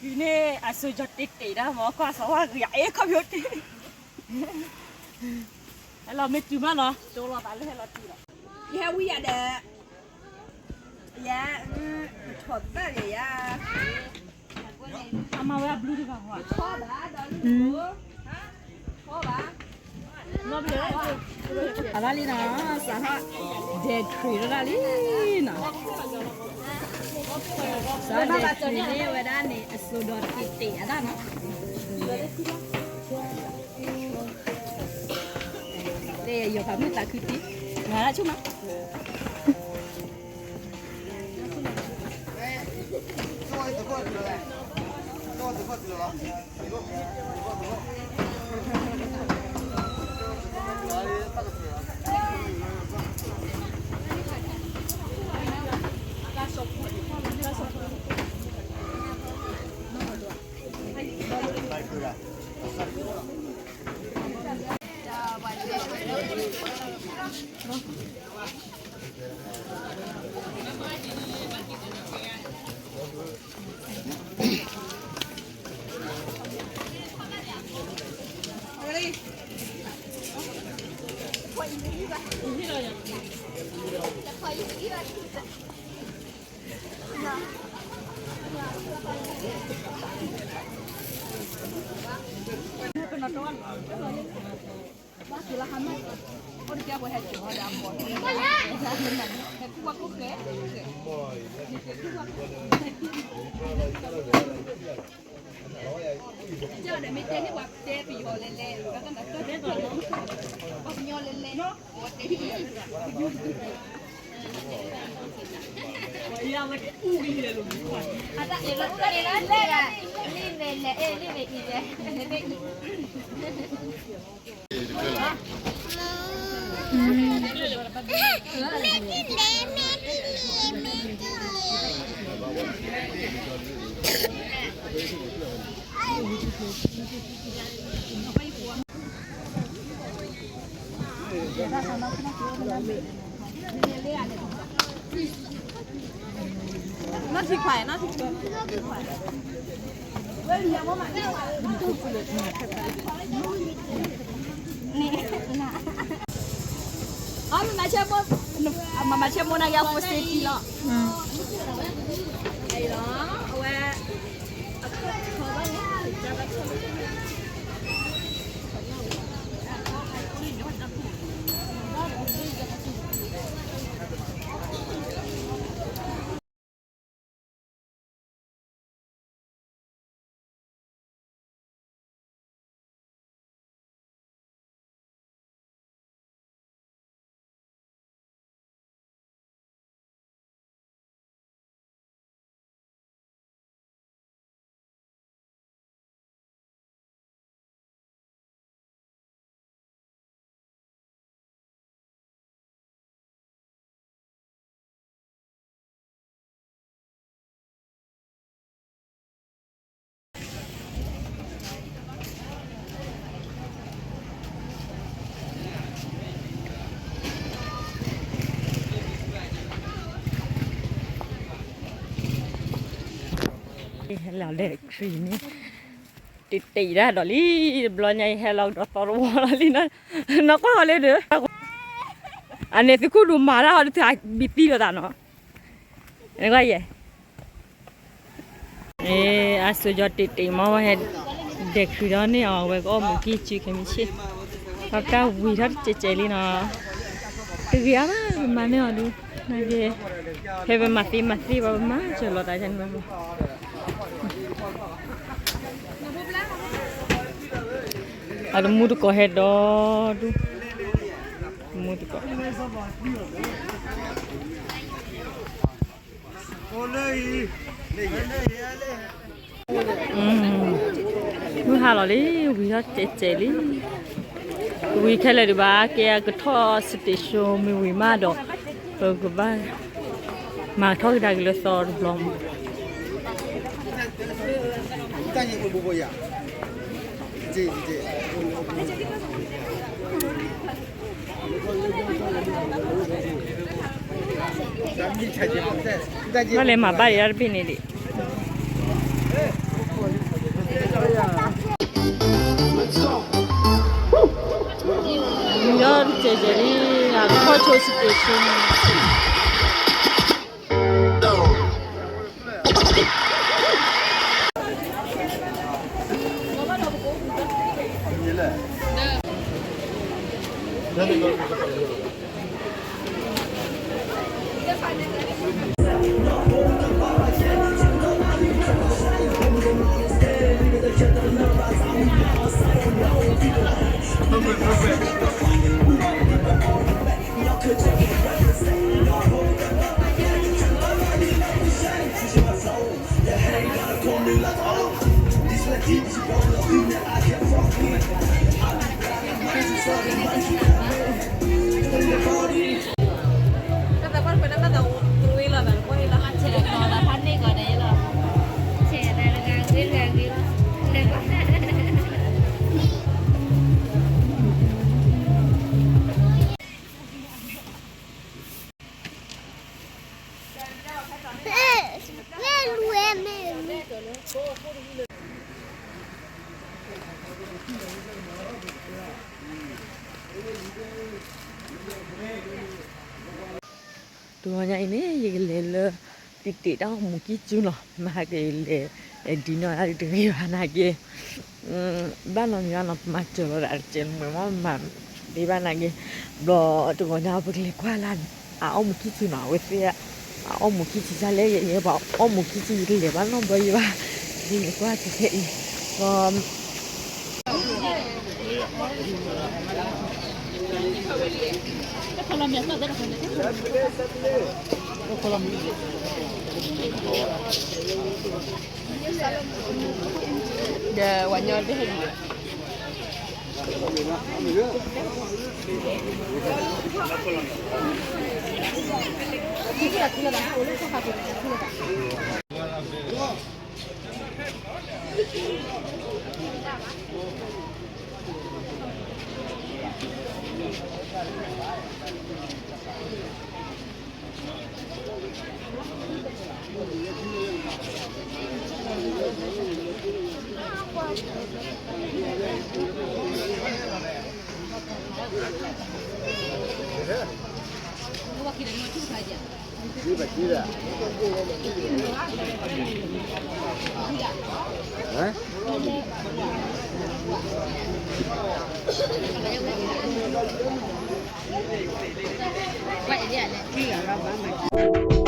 တုၤန့ၣ် အစိၤကၠီၤတ့တ့းဒၣ်မ့ၢ် ကွၢ်စီၤဝါဂ့ၤ အ့ၣ်ခီၣ်ဖျိတ့ၢ်, ဟဲလီၤမ့ၢ်တုၤမးနီၤ တိလီၤသးလၢဟဲလီၤတုၤလီၤ, ယဟဲဝံယၤဒီး ယၤ ကထီၣ်သၣ်ယၤယၤ, အမၤဝဲအဘျုးတဂၤဟီ, ထီၣ်ဘၣ်ဒီးလူၤ, ထီၣ်ဘၣ် အဘၣ်လံနီၤ, စးထီၣ် ဒဲးခရံာ်ဒၣ်လံနီၤ, စးထီၣ်ဒဲးခရံာ်န့ၣ်ဝဲဒၣ်န့ၣ် အစိၤဒီးတ့တ့းအဒၣ်နီၤ, လၢယီၤဖးမုၢ်သးခုတံၢ်, မၤဒၣ်ဆူၣ်နီၤ နီၢ်ထံခွါ နီၢ်ထံခွါ အမၤဆဲမိၢ် မၤဆဲမိၢ်နၤက့ၤ for safety လီၤ. အဝဲ ဟဲလီၤလၢခရံာ်န့ၣ် တ့တ့ဒၣ်ဒီးလံ, တဘျီညါအံၤ ဟဲလီၤကဒီးသီတဝီလီၤလံနီၤ, နီၢ်ကွၢ်ဃီလၢဒုး, အန့ၣ်သုခိၣ်ဒိၣ်မၤတၢ်ဟီဒုး သုဘံသံလိာ်သးနီၤ, နကွၢ်ယဲၢ် အစိၤကၠီၤတ့တ့မ့ၢ်ဝဲဟဲ ဒဲးခရံာ်ဒီးန့ၢ်အီၤ အဝဲကအီၣ်မူးကံၢ်စုခဲမုၢ်ဆ့ၣ်, ပှၤတၢ်ဝံၤထီၣ်တစဲးစဲးလံနီၤ, တဂ့ၤအါဘၣ် မၤန့ၢ်အီၤဒုး, နက့, ဖဲပမၤသ့မၤသ့ဘၣ် ပမၤစၢၤလီၤသးန့ၣ်ဘၣ်, အတမူတကိးဟဲဒီးဒုး, တမူတကိး မုၢ်ဟါလီၤလံ, ဝံၤထီၣ်စဲးစဲးလံ, ဝံၤခဲလၢာ်ဒံးဘၣ် ကဲအကထီၣ် stage show မ့ၢ်ဝံၤမးဒီး ပကဘၣ်မၤထီၣ်ကဒါက့ၤလၢသီတဘျီမး ဘၣ်လဲၤမၤဘၣ်ဒံးတၢ်တဘ့ၣ်န့ၣ်ဒံး, ယတကဲးကဲးလံ, အကီၢ်ဆိစတ့ၢ်ဆူန့ၣ် တဂီၤညါအံၤန့ၣ် ယကလဲၤလၢ သံတ့ၢ်တၢ်အိၣ်မူခံစုနီၤ, မဟါကလဲၤ ဒ်နီၢ်ဒ်တဂ့ၤဘၣ်နာ်က့ ဘၣ်နီတမံၤဘၣ်နီၤ ပမၤစၢၤလီၤဒီး အတကဲလၢမ့ၢ်မ့ၢ်မၤဒ်ဘၣ်နာ်က့ ဘျီတဂီၤညါပကလဲၤကွၢ်လၢ အအိၣ်မူခံစုနီၤ အဝဲသ့ၣ် အအိၣ်မူခံစုစၢ်လဲၣ် ယဲယဲပှၤအိၣ်မူခံစု ယတလဲၤဘၣ်နီတဘျီယံၤဘၣ်, ယလဲၤကွၢ်ကခဲအံၤ ဒီး ဒီးဝၤညီတဟဲဒံး